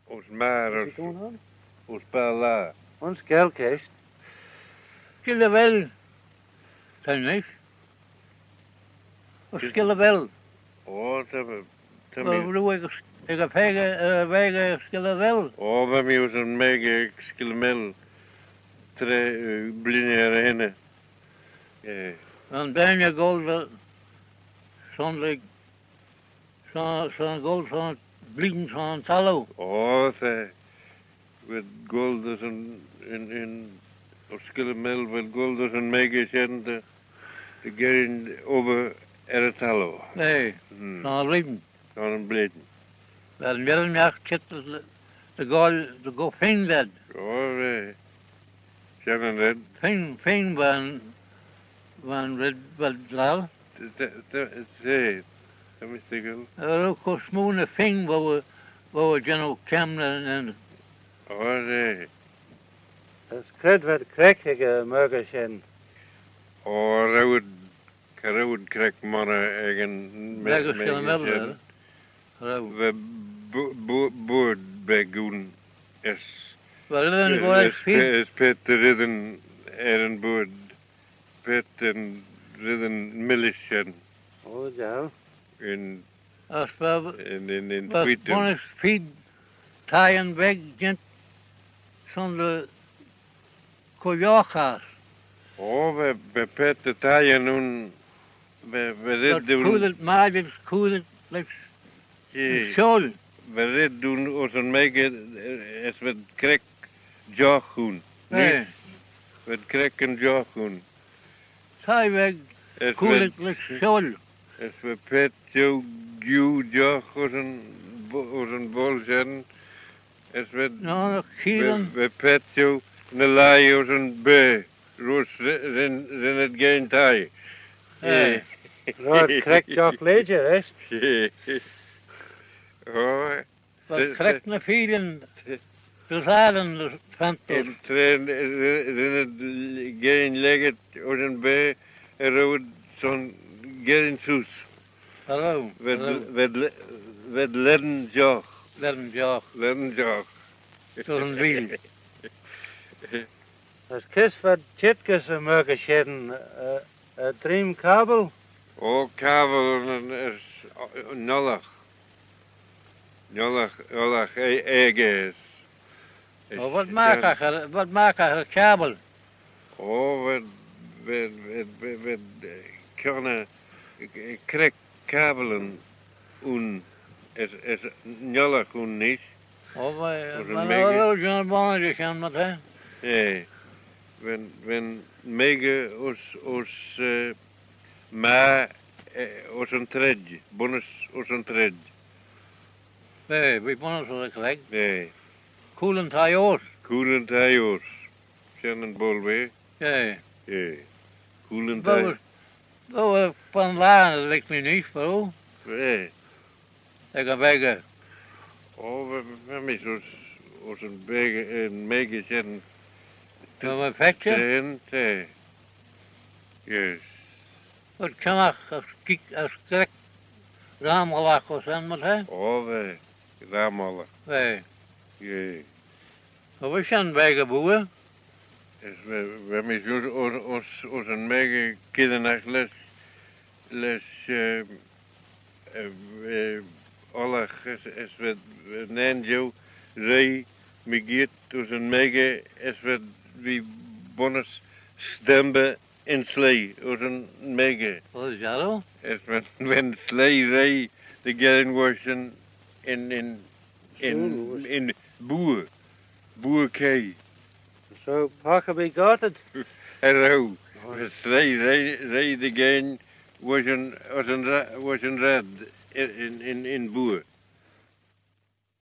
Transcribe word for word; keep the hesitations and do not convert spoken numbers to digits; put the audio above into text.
Ayns magher, ayns, ayns Baarle. Ayns Gaelgeysht. Skylley Vell, ta nish. Ayns Skylley Vell. O, ta, ta mee. Vel, vel, ec, ec y paagey, eh, paagey Skylley Vell? O, va mee ayns yn maagey Skylley Vell tra, eh, blein er y henney. Eh. Va'n bainney goll da, son da, son, son goll son blein son taggloo. O, ta. V'ad goll dys yn, yn, yn, ayns Skylley Vell, v'ad goll dys yn maagey shen da, da gerrin obbyr er y taggloo. Eh, hmm. Son yn blein. Son yn blein. Vel, v'ad miannagh çheet da, da goll, da goll feme v'ad. O, eh. Shen yn red. Feme, feme va'n, va'n red, v'ad laccal. T-, t-, t-, t-, ta mee toiggal. Eh, row cur smoo ny feme va, va jannoo camney yn. O, eh. As c'red v'ad creck ec y maagey shen? O, cha row ad, cha row ad creck monney ec yn ma-, maagey shen. Cha row. Va bu-, bu-, buird beg ayn as, as, as pe-, as paart dy reddyn er yn buird. Paart dy reddyn milis shen. O, vel. Yn, as va, yn, yn, yn va bunnys feed thieyn beg jeant son dy chur yioghe ass. O, va, va paart dy thieyn ayn, va, va red ayn. Cooyl, maidin, cooyl, like, eh, yn sioyl. Va red ayn ayns yn maagey, eh, as v'ad creck jough ayn. Eh. V'ad creck yn jough ayn. Thie beg, as cooyl, va, like, sioyl. As va paart jeu gieau jough ayns yn bo-, ayns yn boayl shen. As va, no, no, va, va paart jeu ny lhie ayns yn baa. Roish ren, ren, ren ad gein thie. Eh. Eh. Roish creck jough lajer, eh? Eh. O. V'ad creck ny feeillyn dys ayrn ny tranter. As tra ren, ren, ren ad gein lhieggit ayns yn baa, cha row ad son geddyn seose. Cha row, v'ad, cha row. V'ad le-, v'ad lane jough. Lane jough. Lane jough. Son yn veeal. As kys v'ad çheet gys y maagey shen, eh, eh, dream cabbyl? O, cabbyl yn, yn, yn, yn ollagh. Yn ollagh, ollagh e-, aegey as. O, v'ad markagh er, v'ad markagh er cabbyl? O, v'ad, v'ad, v'ad, v'ad, v'ad, eh, kione, eh, creck cabbyl yn, yn, as, as yn ollagh ayn nish. O, va, va, yn maagey. John Bonner shen, my ta. Eh, va'n, va'n maagey ayns, ayns, eh, magher, eh, ayns yn treid, bunnys ayns yn treid. Eh, va bunnys ayns y chleg. Eh. Cooyl yn thie oast. Cooyl yn thie oast. Shen yn boayl va. Eh. Eh. Cooyl yn thie. Vel, vel, eh, va'n laa, like, my nish, vel? Eh. Ec y maagey. O, va, va mee ayns, ayns yn maagey, yn maagey shen. Va, va, fetch? Shen, eh. Yes. V'ad kionnagh as geeck, as creck ram ollagh ayns shen, my ta? O, va, ram ollagh. Va. Yeah. So va shen maagey buill. As va, va mee ayns, ayns, ayns, ayns yn maagey keeanagh lesh, lesh, eh, eh, eh, ollagh as, as va, va nane jeu reih mygeayrt ayns yn maagey as va, va bunnys stamber yn sleih ayns yn maagey. O, jarroo? As va'n, va'n sleih reih dy gheddyn voish yn, yn, yn, yn, yn booar, booar keoie. So, pock erbee gortid? Cha row. Oh. Va'n sleih reih, reih dy gheddyn voish yn, ayns yn ra-, voish yn raad yn, yn, yn, yn booar.